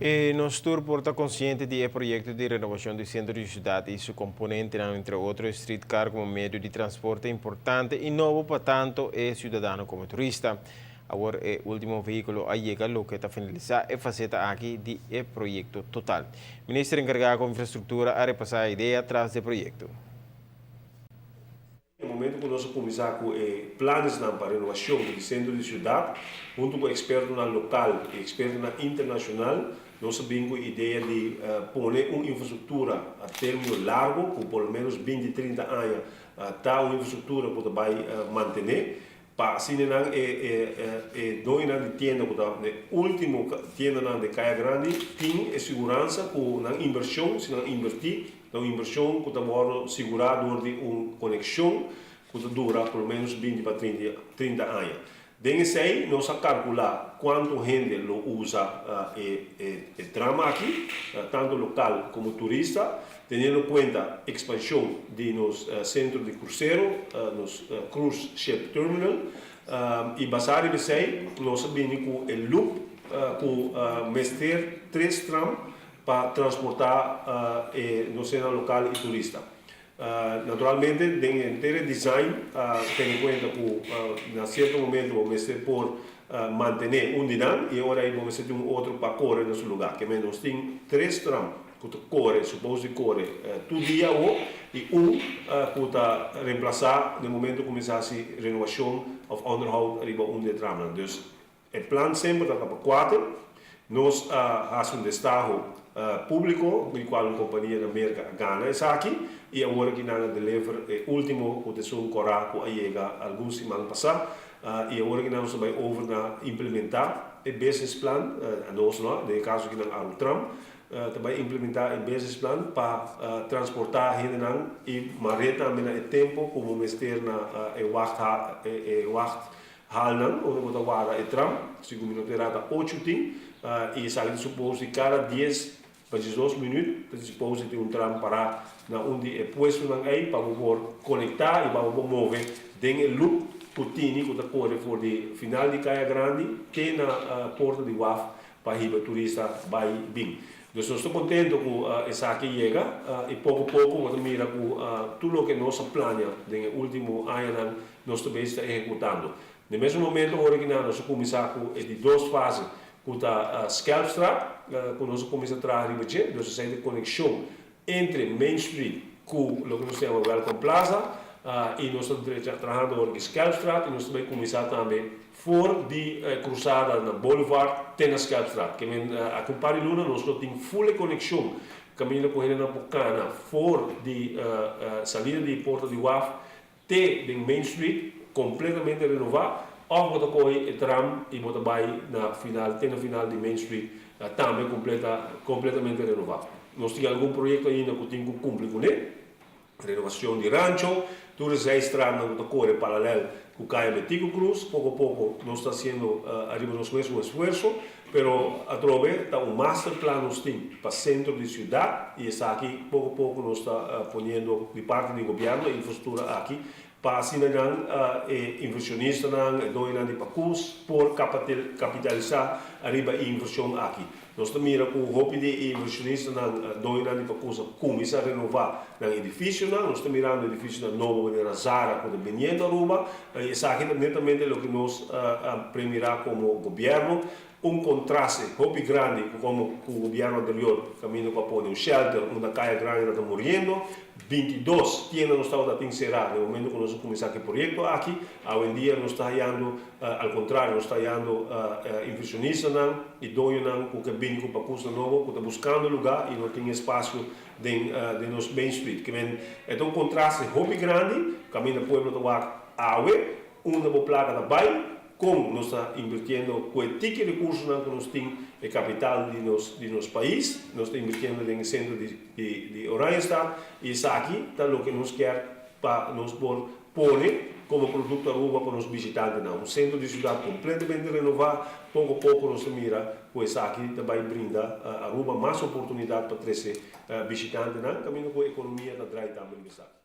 I nos tur por ta konsiente di e proyekto di renovashon di sentro di siudat i su komponentenan, entre otro streetcar komo medio di transporte importante i nobo pa tantu e siudadano komo turista. Awor e último vehíkulo a yega, loke ta finalisá e faseta aki di e proyekto total. Minister enkargá ku infrastruktura a repasá e idea tras di e proyekto. E momento ku nos a kuminsá ku e planesnan pa renovashon di sentro di siudat, huntu ku ekspertonan lokal i ekspertonan internashonal, nos a bin ku e idea di pone un infrastruktura a término largu, ku por lo ménos 20, 30 aña ta un infrastruktura ku ta bai mantené, pa asina nan e doñonan di tienda ku ta e último tiendanan den Kaya Grandi tin e siguransa ku nan invershon, si nan invertí, ta un invershon ku ta wòrdu sigurá dor di un konekshon ku ta dura por lo ménos 20 pa 30 aña. Den esei nos a kalkulá kuantu hende lo usa e tram aki, tantu lokal komo turista, teniendo kuenta ekspanshon di nos sentro di krusero, nos cruise ship terminal. I basá riba esei nos a bini ku e loop ku mester tres tram pa transportá e nos hendenan lokal i turista. Naturalmente den henter e design a tene kuenta ku na sierto momento bo mester por mantené un di nan i e ora ei bo mester tin un otro pa kore na su lugá. Ke men nos tin tres tram ku ta kore, supos di kore tur dia awor i un ku ta remplasá den momento ku mester hasi renovashon òf onderhoud riba un di e tramnan. Dus e plan semper ta pa kuater. Nos a hasi un destaho públiko, di kual un kompania na Merka a gana esaki i awor aki nan a deliver e último ku ta esun kòrá ku a yega algun siman pasá. I awor aki nan nos ta bai over na implementá e business plan, nos no, den e kaso aki nan Arutram ta bai implementá e business plan pa transportá hendenan i mar'é tambe na e tempu ku bo mester na e wacht e wacht Halnan unda bo ta warda e tram, segun mi no ta erá ta ocho tin, i esaki ta supos di kada 10 pa 12 minüt ta supos di tin un tram pará na un di e puestonan ei pa bo por konektá i pa bo por move den e loop ku tini ku ta kore for di final di Kaya Grandi te na porta di waf pa hiba turista bai bin. Dus nos ta kontento ku esaki yega i poko poko bo ta mira ku tur loke nos a plania den e último añanan nos ta bezig ta ehekutando. Den mesun momento ora ki nan nos a kuminsá ku e di dos fase ku ta Schelpstraat ku nos a kuminsá traha riba dje, dus esei ta konekshon entre Main Street ku loke nos ta yama Welcome Plaza i nos ta drecha trahando ora ki Schelpstraat i nos ta bai kuminsá tambe for di krusada na Boulevard te na Schelpstraat. Ke men aki un par di luna nos lo tin full e konekshon kaminda ku hendenan por kana for di salida di Porta di Waf te den Main Street kompletamente renová òf bo ta kohe e tram i bo ta bai na final te na final di Main Street tambe kompletamente renová. Nos tin algun proyekto ainda ku tin ku kumpli kuné, renovashon di Rancho, tur e zijstraatnan ku ta kore paralèl ku Kaya Betico Cruz. Poko poko nos ta hasiendo ariba nos mes un esfuerso, pero atrobe ta un masterplan nos tin pa sentro di siudat i esaki poko poko nos ta poniendo di parti di gobièrnu e infrastruktura aki pa asina nan e inversionistanan, e doñonan di pakus por kapitalisá ariba e invershon aki. Nos ta mira ku hopi di e inversionistanan, doñonan di pakus a kuminsá renová nan edifisionan. Nos ta mirando edifisionan nobo manera Zara ku ta biniendo Aruba. I esaki ta netamente loke nos a premirá komo gobièrnu. Un kontraste hopi grandi ku komo ku gobièrnu anterior kaminda ku a pone un shelter unda Kaya Grandi ta ta muriendo. 22 tienda nos tabata tin será den momento ku nos a kuminsá ku e proyekto aki. Awendia nos ta hayando, al kontrario, nos ta hayando inversionistanan i doñonan ku ke bini ku pakusnan nobo ku ta buskando lugá i no tin espasio den nos Main Street. Ke men e ta un kontraste hopi grandi kaminda pueblo ta wak awe unda bo plaka ta bai. Kon nos ta invirtiendo ku e tiki rekursonan ku nos tin, e kapital di nos pais, nos ta invirtiendo den e sentro di Oranjestad i esaki ta loke nos kier pa nos por pone komo produkto Aruba pa nos bishitantenan. Un sentro di siudat kompletamente renová, poko poko nos ta mira ku esaki ta bai brinda Aruba mas oportunidat pa trese bishitantenan kaminda ku ekonomia ta drai tambe riba esaki.